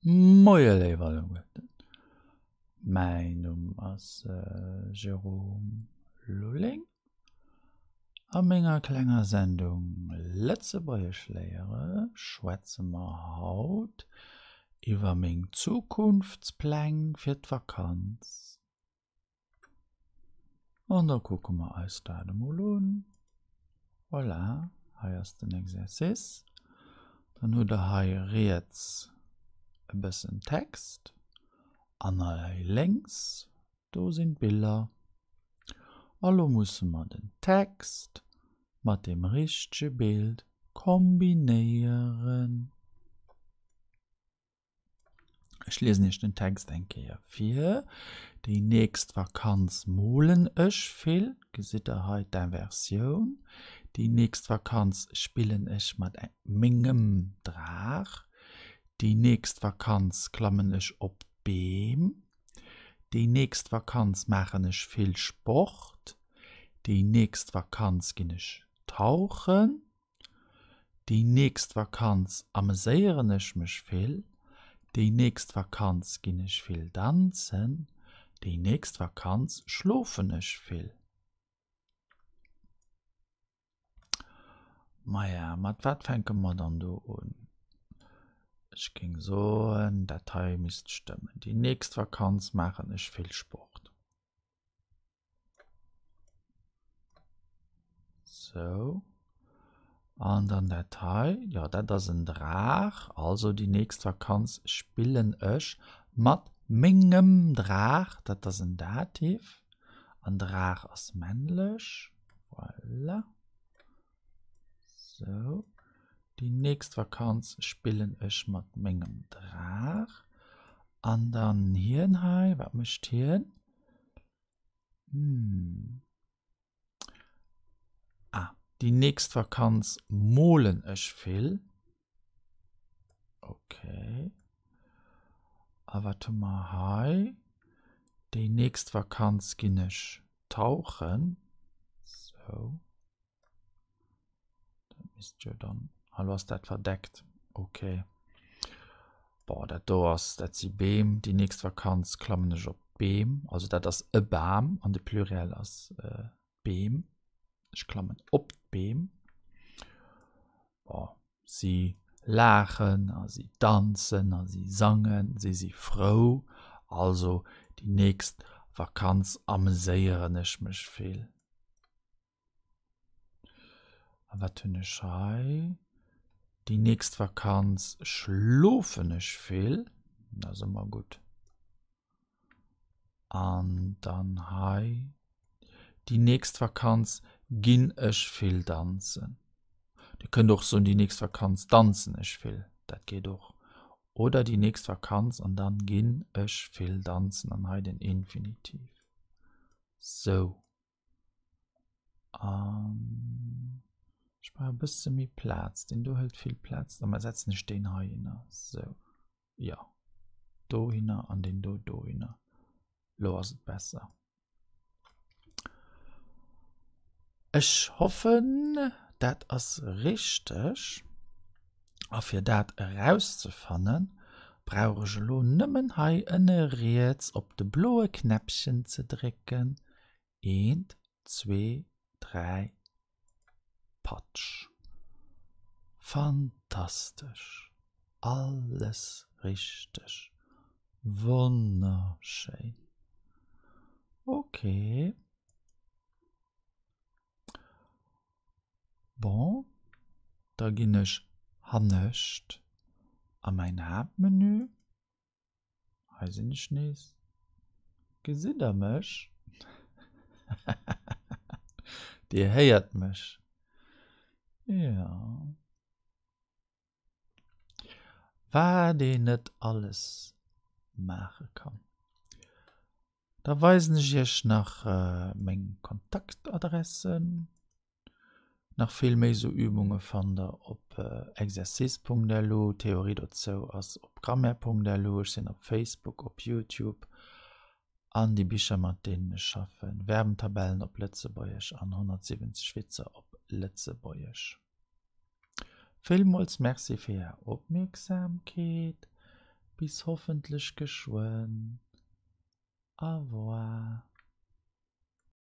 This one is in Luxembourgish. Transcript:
Moie léif alleguerten, mäin Numm ass Jérôme Lulling. A menger klenger Sendung Lëtzebuergesch léiere schwätze mer haut iwwer meng Zukunftspläng fir d'Vakanz. An da kucke mer eis dat emol un. Voilà, hei ass den Exercice. Dann hutt der hei riets e bëssen Text an hei lénks, do sinn d'Biller. A lo musse mer den Text mat dem richtege Bild kombinéieren. Ech liesen Iech den Text eng Kéier vir. Déi nächst Vakanz molen ech vill. Gesitt der hei d'Inversioun. Déi nächst Vakanz spillen ech mat mengem Draach. Déi nächst Vakanz klammen ech op d'Beem. Déi nächst Vakanz maachen ech vill Sport. Déi nächst Vakanz ginn ech tauchen. Déi nächst Vakanz ameséieren ech mech vill. Déi nächst Vakanz ginn ech vill danzen. Déi nächst Vakanz schlofen ech vill. Maja, mat wat fänke mer dann do un? Ech géing soen, dat hei misst stëmmen. Déi nächst Vakanz maachen ech vill Sport. Sou. An dann dat hei, jo dat ass en Draach, also déi nächst Vakanz spillen ech mat mengem Draach, dat ass en Dativ an Draach ass männlech, voilà. Sou, déi nächst Vakanz spillen ech mat mengem Draach. An dann hien hei, wat mécht hien? Hm. Ah, déi nächst Vakanz molen ech vill. Okay. A wat hu mer hei? Déi nächst Vakanz ginn ech tauchen. Sou. Dat misst jo dann. Hallo ass dat verdeckt? Okay. Boah, dat do ass, dat si Beem. Déi nächst Vakanz klammen ech op d'Beem. Also dat ass e Bam an de Pluriel ass äh, Beem. Ech klammen op d'Beem. Boah, si laachen a si danzen a si sangen, si si frou. Also déi nächst Vakanz ameséieren ech mech vill. A wat hunn ech hei? Déi nächst Vakanz schlofen ech vill. Dat ass ëmmer gutt. An dann hei, déi nächst Vakanz ginn ech vill danzen. Dir kënnt och soen, déi nächst Vakanz danzen ech vill. Dat geet och. Oder déi nächst Vakanz an dann ginn ech vill danzen an hei den Infinitiv. Sou. An ech brauch e bësse méi Plaz. Deen do hëlt vill Plaz. Da setzen ech deen heihinner. Sou. Jo. Dohinner an deen do dohinner. Lo ass et besser. Ech hoffen, dat ass richteg. A fir dat erauszefannen, brauch ech elo nëmmen hei ënne riets op de bloe Knäppchen ze drécken. Eent, zwee, dräi, patsch! Fantastesch! Alles richteg! Wonnerschéin! Ok. Bon, da ginn ech hannescht a mäin Haaptmenü. Hei sinn ech nees. Gesitt der mech? Dir héiert mech. Jo. Wat een net alles maache kann. Da weisen ech iech nach meng Kontaktadressen. Nach vill méi sou Übunge fannt der op exercice.lu, Theorie dozou ass op grammaire.lu, ech sinn op Facebook, op Youtube an déi Bicher mat deenen ech schaffen, Verbentabellen op Lëtzebuergesch an 170 Witzer op Lëtzebuergesch. Villmools Merci fir är Opmierksamkeet. Bis hoffentlech geschwënn. Au revoir.